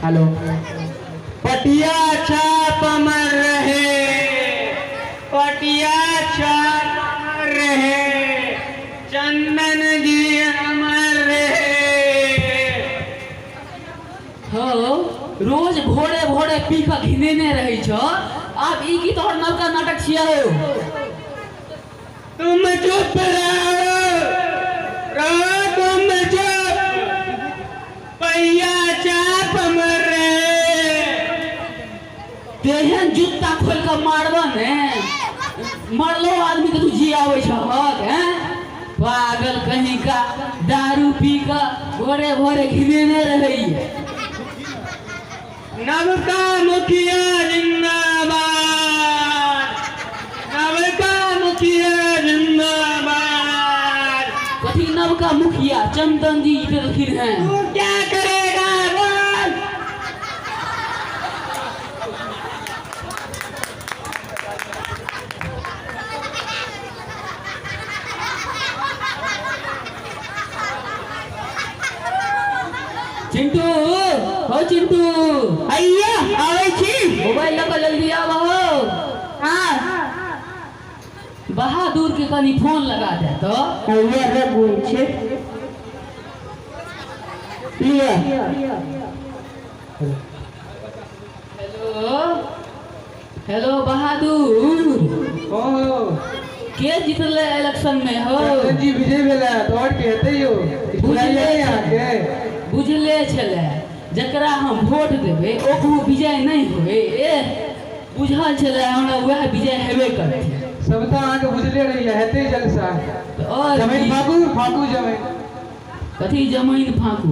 Hello. पटिया छाप अमर रहे, पटिया छाप अमर रहे, चंदन जी अमर रहे। हो, रोज भोरे भोरे पी कऽ घिनेने रहै छ। आब ई की तोहर नवका नाटक छियै हो? तुम चुप रहो, रहो तुम चुप, पहिया चाप अमर रहे। तेहन जूता खोलि कऽ मारबह ने, मरलो आदमी के तू जियाबै छहक हैं? पागल कहीं का, दारू पी कऽ भोरे भोरे घिनेने रहैये। नवका मुखिया जिंदाबाद, नवका मुखिया जिंदाबाद। कथी नवका मुखिया? चंदन जी जीतलखिन हैं। तू क्या करेगा बोल? चिंटू हो, चिंटू। अइया आबै छी। मोबाइल लऽ कऽ जल्दी आब हो। हाँ। बहादुर के कनी फोन लगा दे तो। अइया रे बोल छै लिअ। Hello hello Bahadur. ओ। के जीतले इलेक्शन में हो? चंदन जी विजय भेला तऽ आओर के हेतै यौ? बुझले अहाँके बुझले छलै, जकरा हम वोट देबै ओकरो विजय नहि होय। ए बुझल छलै हमरा, वएह विजय हेबे करतै। सब तऽ अहाँके बुझले रहैया, हेतै जलसा। तऽ आओर जमीन की? फाकू फाकू जमीन। कथी जमीन फाँकू?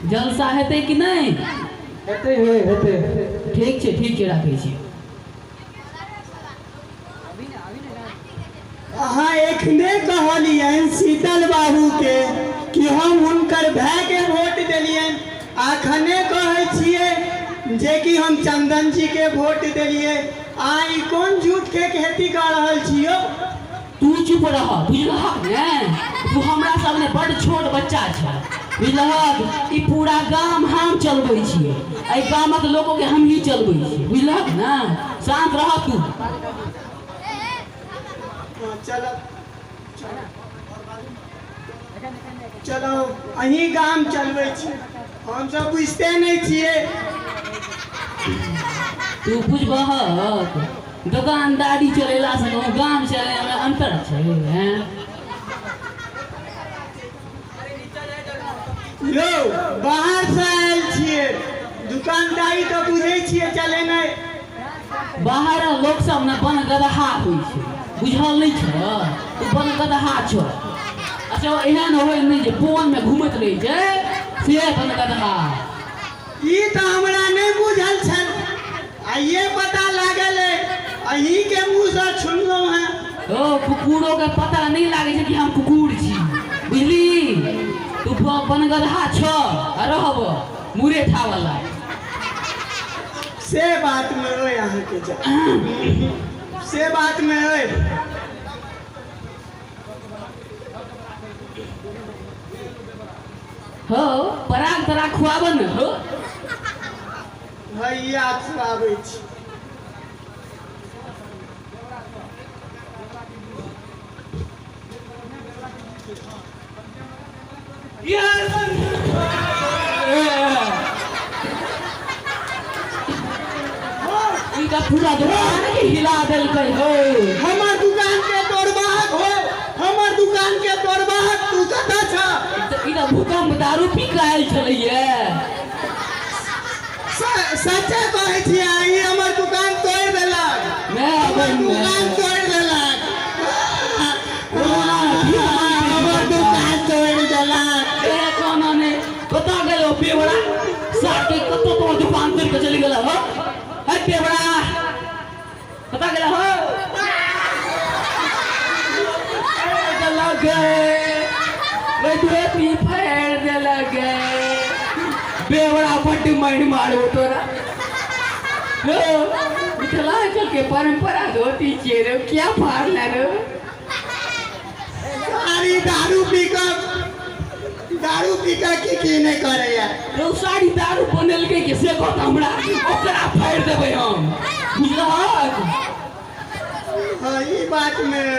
जलसा हेतै कि नहि? हेतै हे, हेतै। ठीक छै, ठीक छै, राखै छी। अहाँ एखने कहलियनि शीतल बाबूके कि हम हुनकर भायके वोट देलियनि, अखने कहै छियै जेकि हम चंदन जीके वोट देलियै। अहाँ ई कोन झूठके खेती कऽ रहल छी यौ? तू चुप रह, बुझलहक ने? तू हमरा सामने बड्ड छोट बच्चा छ, बुझलहक? ई पूरा गाम हम चलबै छियै, एहि गामक लोकोके हमही चलबै छियै, बुझलहक ने? शान्त रह तू। चलो चलो, अहीं गाम चलबै छी, हमसब बुझिते नहि छियै। तू बुझबहक? दोकानदारी चलेलासँ कहूँ गाम चलेलामे अन्तर छै हैं? यौ, बाहरसँ आयल छियै, दुकानदारी तऽ बुझै छियै चलेनाइ। बाहर लोक सब ने बन गदहा होइ छै, बुझल नहि छ? तू बन गदहा छ। अच्छा, एहन होइ नहि जे बोनमे घुमैत रहै छै से बन गदहा। ई तऽ हमरा नहि बुझल छल, आइए पता लागल अइ, अहीँके मुँहसँ सुनलहुँ हेँ। ओ कुकुरो के पता नहि लागै छै कि हम कुकुर छी, बुझली? तू बनगदहा छ आ रहब मुरेठा वाला। से बातमे अइ अहाँके जा, से बातमे अइ। हो, पराग तराग खुआब ने हो। भैया खुआबै छी। ई तऽ पूरा दुकान के हिला देलकै हो। हमर दुकान के तोड़बाहक हो, हमर दुकान के तोड़बाहक, तू कतऽ छह? ई तऽ भूकंप दारू पी कऽ आयल छलैये। सच्चे कहै छी, ई हमर दुकान तोड़ि देलक। हमर दुकान तोड़ि देलक, हमर दुकान तोड़ि देलक। ए कोनो नहि, कतऽ गेल ओ बेवड़ा साके? कतऽ तोहर दुकान तोड़ि कऽ चलि गेल हो? है बेवड़ा, कतऽ गेल हो? देलक धोती फाड़ि देलक बेवड़ा। बड्ड मारि मारू तोरा। मिथिलांचल के परंपरा धोती छियै रे, क्या फाड़ले रे? सारी दारू पी कऽ, दारू पी कऽ की की नहि करैया। रौ, सारी दारू बनेलकै। के के से कहत हमरा ओकरा फाड़ि देबै हम बुझलहक। हाँ ई बात में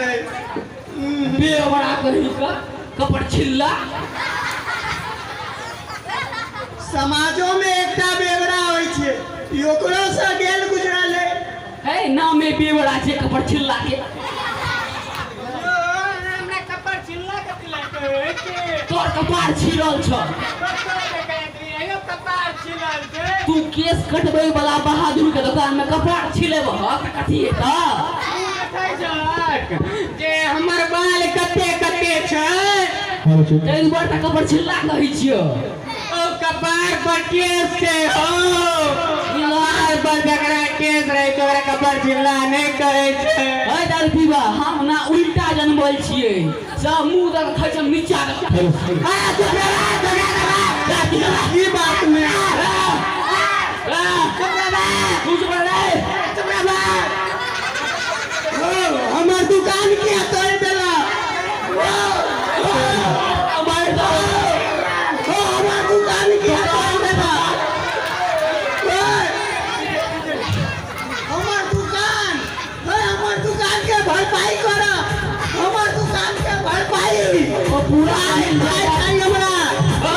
बेवड़ा कही का कपड़ छिल्ला। समाजो में एकटा बेवड़ा होइ छै, ई ओकरो से गेल गुजरल है। है नामे बेवड़ा छै कपड़ छिल्ला के। हमरा कपड़ छिल्ला कथी लए कहै छै? तोर कपार छिलल छ। कपार छिलल छै। तू केस कटबै वाला बहादुर के दुकान में कपार छिलेबहक तऽ कथी हेतऽ? तू देखै छहक जे हमर बाल कते कते छै? ताहि दुआरे तऽ कपड़ छिल्ला कहै छियौ। ओ कपार पर केस छै हो, कपार पर जकरा केस रहै छै ओकरा कपार छिल्ला नहि कहै छै। है दारू पीबा, हम ना उल्टा जनमल छियै, सब मुँह दऽ कऽ खाइ छै, हम नीचा दऽ कऽ। आ, चुप रह, चुप रह, चुप रह। ई बात में आ, चुप रह, तू चुप रह, चुप रह। ओ हमर दुकान किया तोड़ि देलक? मारि दो। ओ हमर दुकान किया तोड़ि देलक? ओए, हमर दुकान, ओए हमर दुकान के भरपाई कर, हमर दुकान के भरपाई। ओ पूरा पाइ चाही हमरा। ओ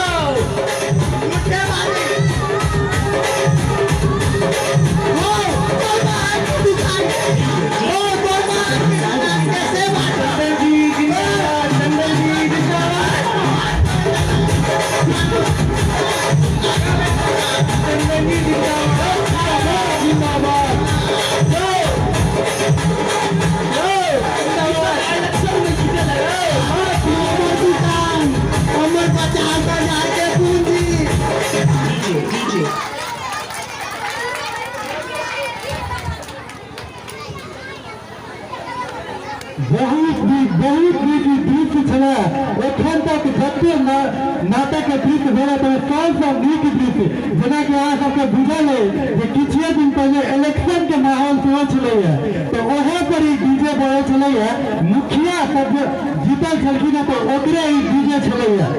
झूठे बाजे। ओ तोर बाप के दुकान, ओ तोर बाप के दुकान कैसे बात? चंदन जी जिंदाबाद, चंदन जी जिंदाबाद, चंदन जी जिंदाबाद, जिंदाबाद। इलेक्शन में जीते लगे। हमर दुकान, हमर 50,000 के पूंजी। डीजे बहुत नीक, बहुत नीक ई दृश्य छलै। एखन तक जते नाटक के दृश्य भेलै तमे सबसँ नीक दृश्य, जेनाकि अहाँ सबके बुझल अइ जे किछुए दिन पहिले इलेक्शन के माहौल सेहो छलैया, तऽ ओहो पर ई डीजे बजै छलैया। मुखिया सब जे जीतल छलखिन तऽ ओकरे ई डीजे छलैया।